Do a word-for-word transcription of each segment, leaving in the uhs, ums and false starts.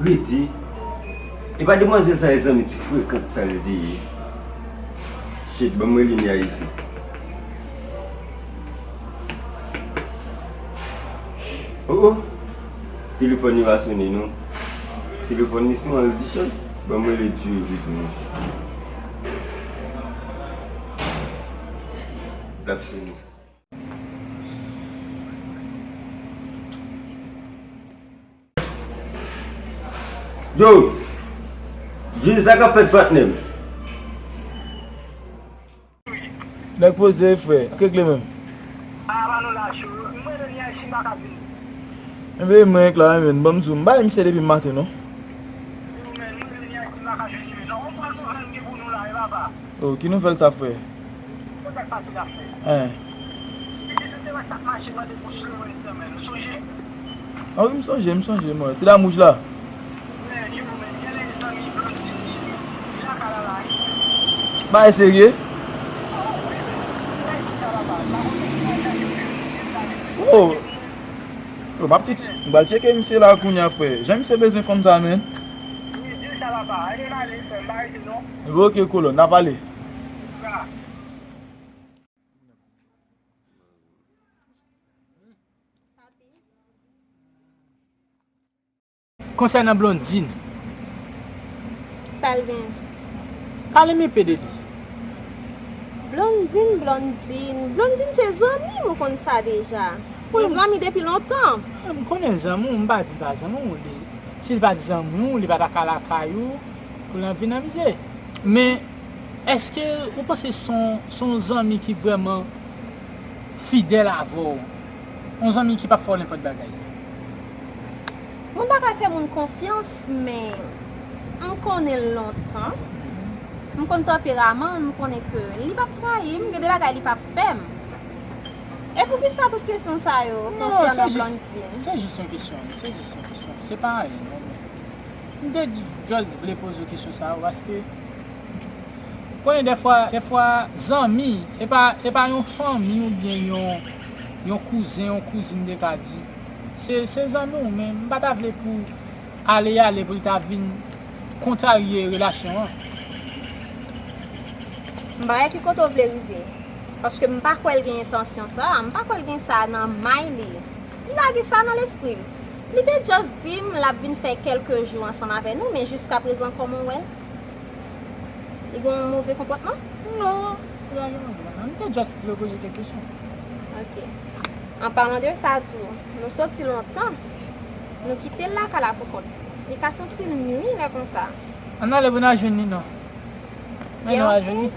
Rete. E pa demwazèl sa e zanmi ti frekan sa li te ye. Shit, ban m rele Nia isi. Oh oh. Telefòn li pa sonnen non. Telefòn li sou audition. Ban m rele Djoulie pito monchè. L ap sonnen. Yo! Jimmy, sa k ap fèt patnè m? Nèg poze frè, ak regle menm. Enben mwen k la, enben ban m di w, m bay misye depi maten non. Oh, ki nouvèl sa frè? Hein. Ah wi, m sonje, m sonje mwen. Ti dam wouj la. Bagay serye? Oh. Yo, m ap ti, m pral tcheke misye la kounya frè. Jan misye bezwen fanm sa menn. Ebyen ok kolòn, n a pale. Konsènan Blondine. Sa l gen? Pale m enpe de li. Blondine, Blondine, Blondine se zanmi m, ou konn sa deja. Yon zanmi depi lontan. M konnen l zanmi w, m pa di l pa zanmi w. Li, si l pa t zanmi w, li pa ta ka lakay ou pou l ap vin anmize. Men, èske ou panse s on, s on zanmi ki vrèman fidèl avè w? Yon zanmi ki p ap fè w nenpòt bagay. Moun pa ka fè moun konfyans, men m konnen l lontan. M konn tanperaman l, m konnen ke li p ap trayi m, gen de bagay li p ap fè m. E poukisa tout kesyon sa yo konsènan Blondine? Non, se jis, se jis yon kesyon, se jis yon kesyon. Se pa anyen, non, men m te di, just vle poze w kesyon sa yo, paske konnen dèfwa, dèfwa zanmi, e pa, e pa yon fanmi oubyen yon, yon kouzen, yon kouzin te ka di. Se, se zanmi w, men m pa ta vle pou ale, ale pou l ta vin kontrarye relasyon an. M pa wè ki kote w vle rive. Paske m pa kwè l gen entansyon sa a, m pa kwè l gen sa nan may li. Li lage sa nan lespri l. Li te just di m l ap vin fè kèlke jou ansanm avè nou, men jiskaprezan kòman w wè l? Li gen yon move konpòtman? Non, li pa gen move konpòtman. M te just vle poze kèk kesyon. Ok. An palan de sa tou, nou soti lontan. Nou kite l lakay la pou kont. Li ka santi l nwi lè konsa. Ann ale pou n al jwenn li non. Men nou al jwenn li.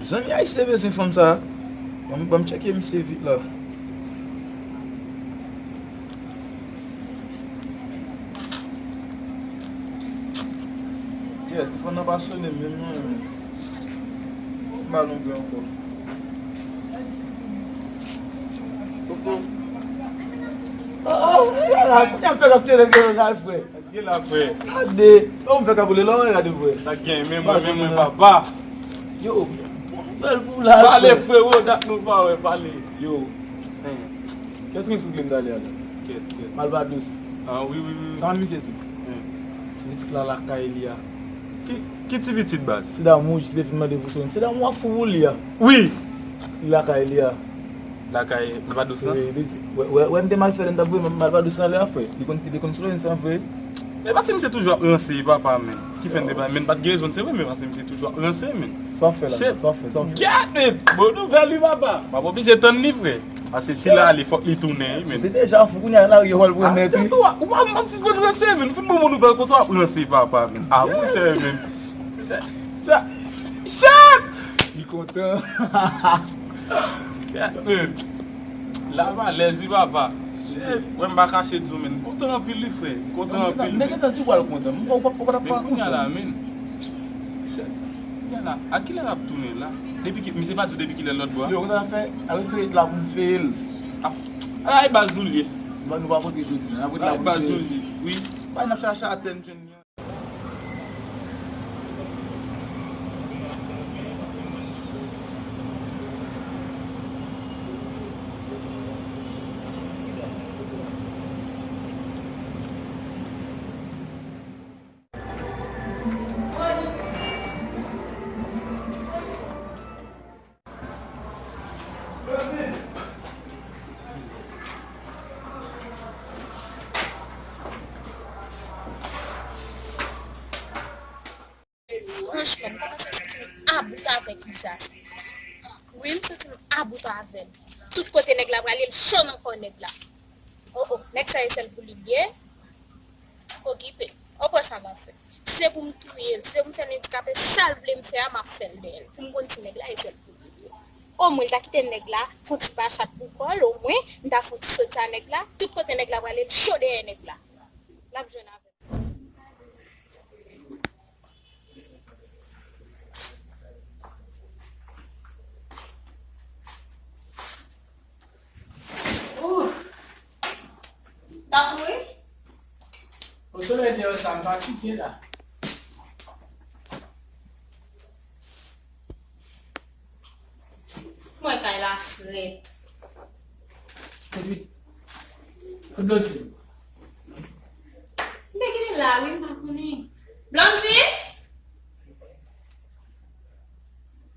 Zanmi Ayisyen te bezwen fanm sa. Ban m, ban m tcheke misye vit la. Kèt, telefòn nan pa sonnen menm non. M ba l yon grenn ankò. Oh, oh, kounye a m fèk ap tcheke l frè. Gen la, frè. Gade, lè w m fè kabole la, w gade, frè. Sa gen, men mwen, men mwen, papa. Yo, bon nouvèl pou w la, frè. Pale, frero, dat nou pa wè, pale. Yo. Kès ki sot gen dale a la? Kès, kès? Malvados. Ah, wi, wi, wi. Sa misye di? Ti pitit la lakay li a. Ki, ki ti pitit, baz? Ti dam wouj ki te fin mande pou Sorin. Ti dam w ap fou pou li a. Wi. Li lakay li a. Lakay Malvados lan? Wi, li di, wè, wè, wè, m te mal fè lè m t ap voye Malvados lan lè a, frè. Li konn, li te konn Sorin, se vre. Men paske misye toujou ap ranse, papa, men. Ki fè n te bay, men n pa t gen rezon, se vre, men paske misye toujou ap ranse, men. Sa w ap fè la, sa w ap fè, sa w ap fè. Gade! Bon nouvèl, wi, papa. M ap oblije tann li, frè. Paske si l ale, fòk li tounen, wi, men. Ou te deja fou, kounye a, lari yo pral pran nèt, wi. Ou pa, m ap sispann ranse, men. Fin bon, bon nouvèl, konsa w ap ranse, papa, men. Ah, monchè, men. Sa, sa, shit! Li kontan. Gad, men. Lavalèz, wi, papa. Shit. Wè, m pa kache di w, men. M kontan anpil, wi, frè. M kontan anpil, men. Nèg gentan di w al kontan. M pa, ou pa, ou pa t ap pa kontan. Men kounye a la, men. Shit. Kilè la? A kilè l ap tounen la? Depi ki, misye pa di w depi kilè lòt bò a? Yo, nou ta fè, a fè feyit la pou n feye l. A, a, e baz nou l ye. Bon, nou pa pote jodi a, n ap ret la pou n feye l. A, e baz nou l ye, wi. Bay n ap chache attention li an. Franchman, m kòmanse santi m about avèk Lisa sa. Wi, m santi m about avè l. Tout kote nèg la prale, l cho nan kò nèg la. O, o, nèg sa e sèl pou li l ye. Okipe. Ou kwè sa m ap fè? Si se pou m touye l, si se pou m fè l andikape, sa l vle m fè a, m ap fè l dèyè l. Pou m konn si nèg la e sèl pou li l ye. Omwen, l ta kite nèg la, fè yon ti pachat pou kò l, omwen, m ta fè yon ti soti a nèg la, tout kote nèg la prale, l cho dèyè nèg la. L ap jwenn avè m. Ouf! T ap mouri? O solèy deyò sa, m fatige la. Mwen kay la frèt. Epi, kote Blondine? M te kite l la, wi, m pa konnen. Blondine?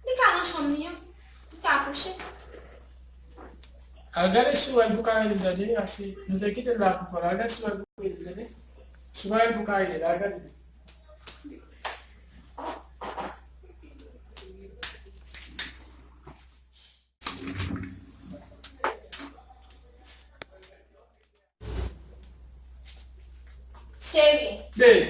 Li ka nan chanm li an. Li ka kouche. Al gade si w wè l pou ka rele m tande, paske nou te kite l la pou kò l. Al gade si w wè l pou rele m tande. Si w pa wè l pou ka rele l, al gade. Cheri. Babe.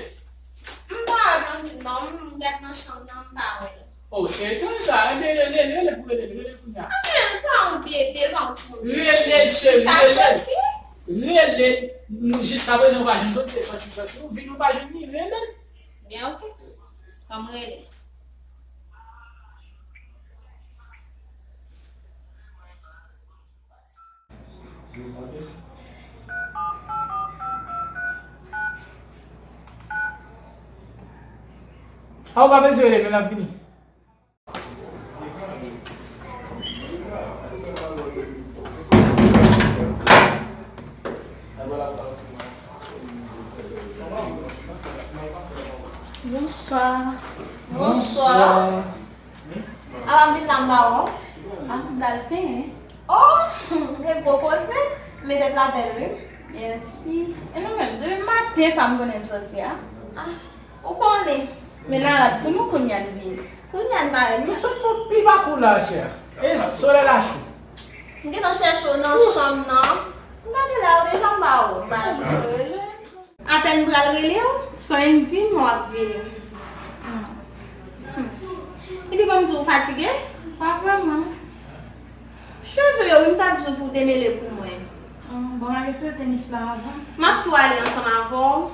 M pa wè Blondine non, m gad nan chanm nan, m pa wè l. Oh, se etone sa. Enben, rele, rele, rele pou rele, rele kounye a. Anben, l pa yon bebe, l pa yon timoun piti. Rele l, cheri, rele l. Li ka soti? Rele l. Nou, jiskaprezan, nou pa jwenn l, se soti, soti. Ou vin, nou pa jwenn li, rele l. Byen, oke. Ban m rele. A, ou pa bezwen rele l, l ap vini. Bonswa. Bonswa. Bonswa. A, m vin la, m pa wè w. A, m t al penyen. Oh, gen gwo koze. Men tèt la bèl, wi. Mèsi. E nou menm, depi maten sa m konnen m soti a. A, ou konnen. Men Nara, sou nou kounye a n vin. Kounye a n parèt. Nou sot sou pi bakou la, chè. E solèy la cho. M gentan chèche w nan chanm nan. M gade la, w deja m ba w. M pa janm rele. Apèn m pral rele w, Solenn di m w ap vini. Hmm. Epi ban m di w fatige? Pa vrèman. Cheve yo, wi, m t ap di w pou w demele pou mwen. Hmm, bon, al retire tenis la avan. M ap tou ale ansanm avè w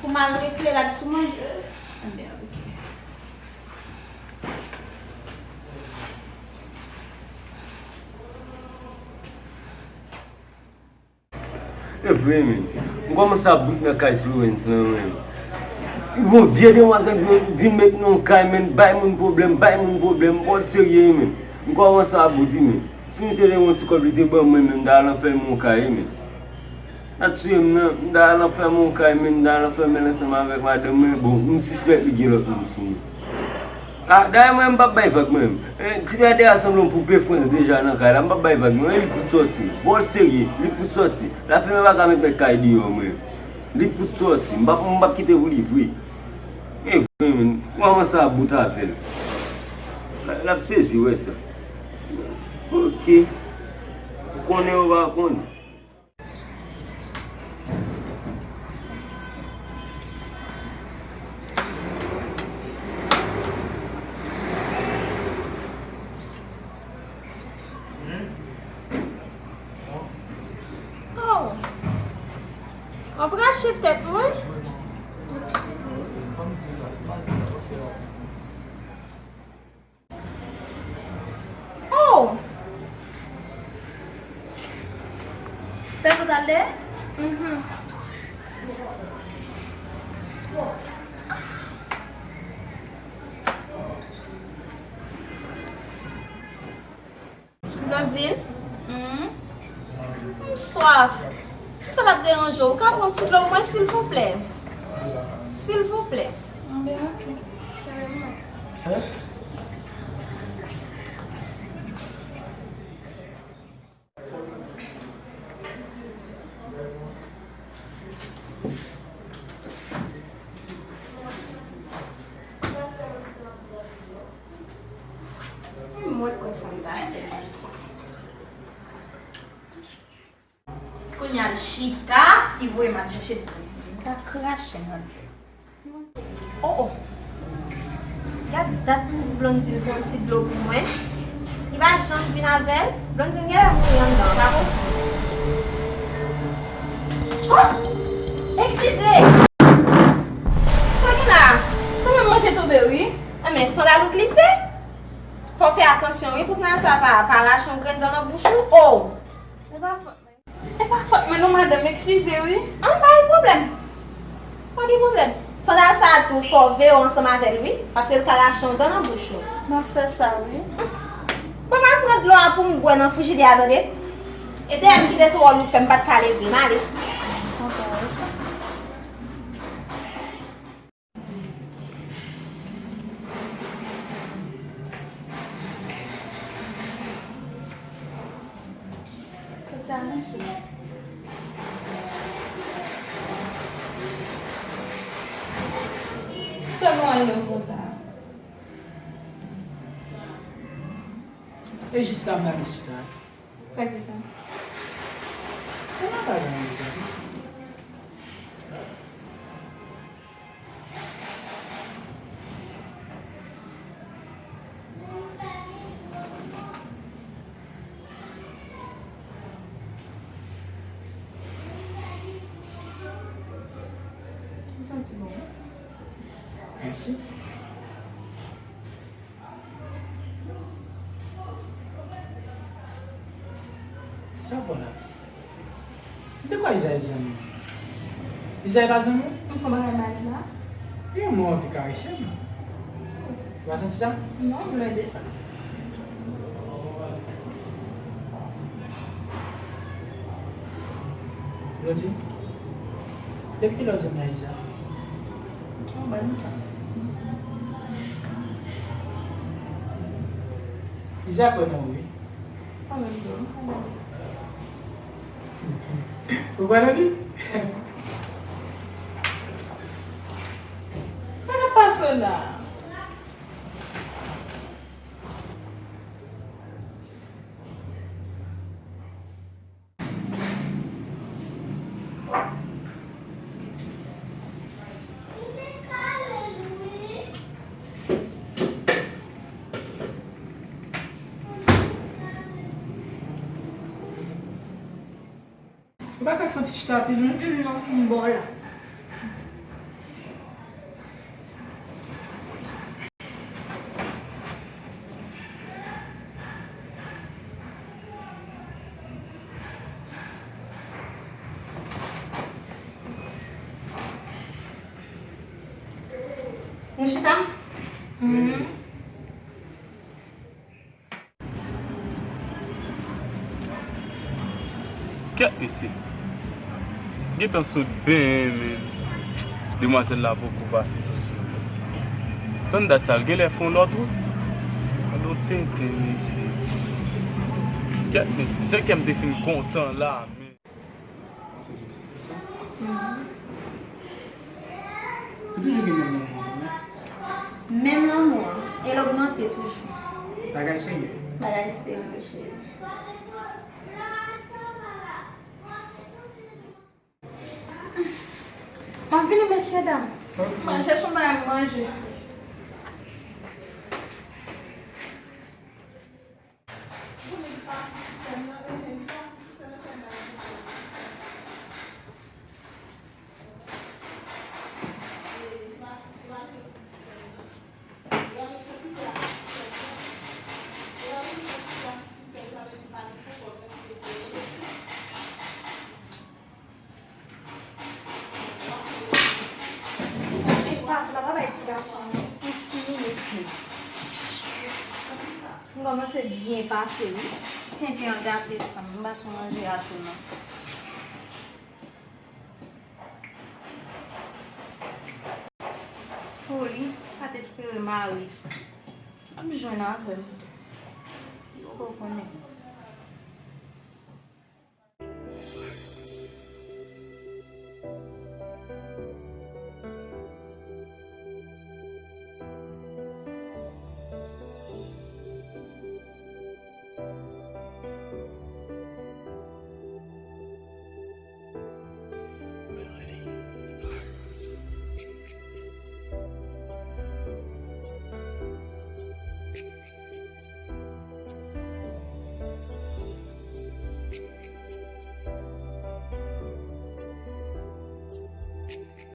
pou m al retire rad sou mwen. Enben, oke. E vre, men. M kòmanse ap bout nan kay Florence lan, men. Li gon vye demwazèl vin, vin met nan yon kay, men, bay moun pwoblèm, bay moun pwoblèm. M pran l serye, men. M kòmanse ap bout, wi, men. Si misye te gen yon ti kòb li te ban mwen, men, m ta al anfèmen yon kay, men. Sa tiye m, nan. M ta al anfèmen yon kay, men, m ta al anfèmen l ansanm avèk madanm mwen. Bon, m sispèk li gen lòt moun sou li. A, dayè mwen, m p ap bay vag mwen menm. Eh, ti bèdè a sanble yon poupe frans deja nan kay la, m p ap bay vag non, e li pou t sòti. Bò serye, li pou t sòti. Lafimen pa ka met mèt kay deyò mwen. Li pou t sòti, m p ap, m p ap kite pou li vre. E vre, men, kòmanse ap bout avè l. L ap sezi wè sa. Oke. Ou konnen ou pa konnen. Oh! W ap rache tèt mwen? Ok. Fò m di w sa, se pa vre, w ap fè la. Fè nou t al dèyè? Mhm. Blondine? Mhm. M swaf. Si sa pa t deranje w, ou ka pran yon ti dlo pou mwen, silvouplè? Silvouplè. Anben, ok. Mwen kwè sa m ta fè. Kounye a l chita, li voye m al chèche dlo. M ta krache nan dlo. Oh, oh. Gad dat m di Blondine pran ti dlo pou mwen. Li pa janm vin avè l. Blondine genlè mouri anndan, pa posib. Oh! Eskize! Sa gen la? Kanmenm mwen te tonbe, wi. Enben, sandal ou glise. Fò w fè atansyon, wi, pou sandal sa pa, pa rache yon grenn dan nan bouch ou. Oh! E pa fòt mwen. E pa fòt mwen non, madanm, eskize wi. An, pa gen pwoblèm. Pa gen pwoblèm. Sandal sa a tou, fò w veye w ansanm avè l wi, paske l ka rache yon dan nan bouch ou. M ap fè sa wi. Bon, m al pran dlo a pou m bwè nan frijidè a, tande. E dèyè m kite twò lou k fè m pa t ka leve, m ale. Anplis. Kot sa ranse? Kòman w al nan konsa? E jis la m lage chita. Sa ki sa? Ou nan bagay mwen jan. Ou santi bon? Mèsi. Sa bon la? De kwa Izaye zanmi w? Izaye pa zanmi w? M fè bagay mal la. Wi, mwen anvi karese m. Ou pa santi sa? Non, m lwen de sa. Blondine, depi kilè w zanmi a Iza? Yon bòn tan. Iza kwè nan ou, wi. Mwen menm tou, m kwè nan li. Ou kwè nan li? Sa k ap pase w la? Ou pa ka fè yon ti chita pi lwen? Mm, non, m bò la. Nou chita? Mhm. Kèt mesye. Gentan sot benyen, men demwazèl la poko pase toujou. Tann dat sa, l genlè fè yon lòt wout. Gade yon tenten, mesye. Kèt mesye. Jan kè m te fin kontan la, men. Ou toujou gen menm lanmou an, wi. Menm lanmou an, e l ogmante toujou. Bagay serye. Bagay serye, cheri. M ap vini, mesye dam. Ok. M al chèche yon bagay manje. Gason an, pou ti minit li. M kòmanse byen pase wi. Tenten an gate san m pa sou manje a tou non. Foli, pa t espere mari sa. Ap jwenn avè m tou. Yo poko konnen.